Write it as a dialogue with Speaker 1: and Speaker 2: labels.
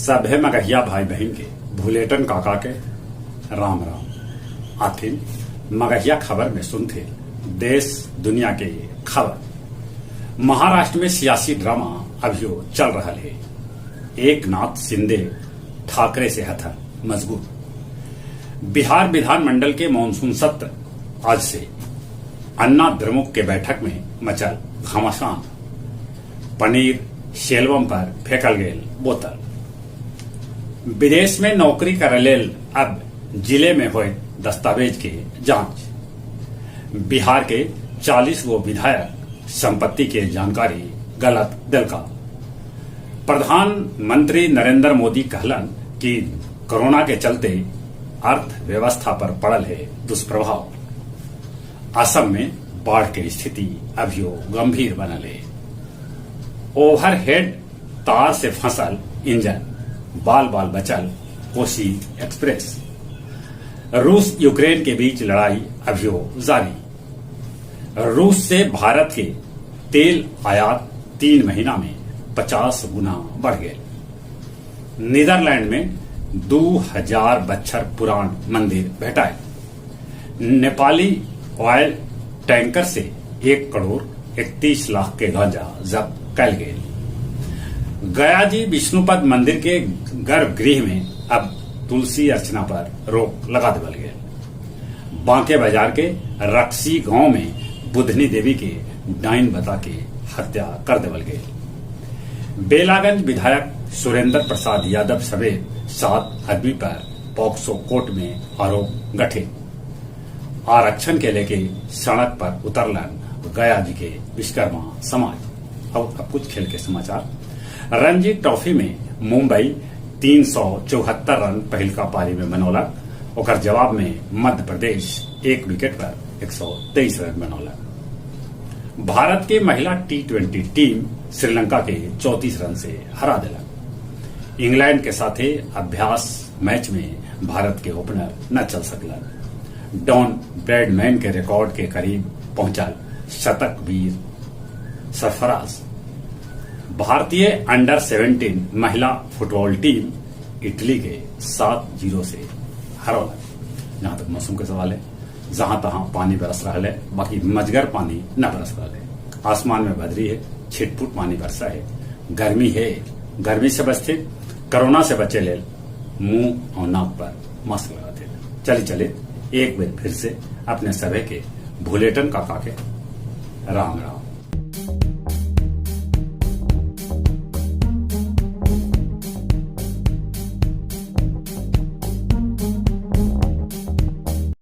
Speaker 1: सभे मगहिया भाई बहिन के भुलेटन काका के राम राम। आथिन मगहिया खबर में सुनथिन देश दुनिया के खबर। महाराष्ट्र में सियासी ड्रामा अभियो चल रहल हे। एकनाथ शिंदे ठाकरे से हथन मजबूत। बिहार विधानमंडल के मानसून सत्र आज से। अन्ना द्रमुक के बैठक में मचल घमासान। पनीर सेल्वम पर फेंकल गेल बोतल। विदेश में नौकरी करे लेल अब जिले में होय दस्तावेज के जांच। बिहार के 40 गो विधायक संपत्ति के जानकारी गलत देलका। प्रधानमंत्री नरेंद्र मोदी कहलन कि कोरोना के चलते अर्थव्यवस्था पर पड़ल है दुष्प्रभाव। असम में बाढ़ के स्थिति अभियो गंभीर बनल है। ओवरहेड तार से फंसल इंजन, बाल बाल बचल कोसी एक्सप्रेस। रूस यूक्रेन के बीच लड़ाई अभियो जारी। रूस से भारत के तेल आयात 3 महीना में 50 गुना बढ़ गए। नीदरलैंड में 2000 बच्छर पुरान मंदिर भेटाए। नेपाली ऑयल टैंकर से 1,31,00,000 के गांजा जब्त कैल गेल। गया जी विष्णुपद मंदिर के गर्भगृह में अब तुलसी अर्चना पर रोक लगा देवल गेल। बांके बाजार के रक्सी गांव में बुधनी देवी के डाइन बता के हत्या कर देवल गेल। बेलागंज विधायक सुरेंद्र प्रसाद यादव समेत 7 आदमी पर पॉक्सो कोर्ट में आरोप गठित। आरक्षण के लेके सड़क पर उतरलन गया जी के विश्वकर्मा समाज। और अब कुछ खेल के समाचार। रणजी ट्रॉफी में मुंबई 374 रन पहिलका पारी में बनौलक। ओकर जवाब में मध्य प्रदेश 1 विकेट पर 123 रन बनौलक। भारत के महिला T20 team Sri Lanka के 34 रन से हरा देलक। इंग्लैंड के साथे अभ्यास मैच में भारत के ओपनर न चल सकलन। डॉन ब्रैडमैन के रिकॉर्ड के करीब पहुंचल शतक वीर सरफराज। भारतीय अंडर 17 महिला फुटबॉल टीम इटली के 7-0 से हरौलक। जहां तक मौसम के सवाल है, जहां तहां पानी बरस रहा है, बाकी मजगर पानी न बरस रहा है। आसमान में बदरी है, छिटपुट पानी बरसा है, गर्मी है। गर्मी से बचते, कोरोना से बचे लेल मुंह और नाक पर मास्क लगाते। चले चले एक बार फिर से अपने सभे के भुलेटन काका के राम राम।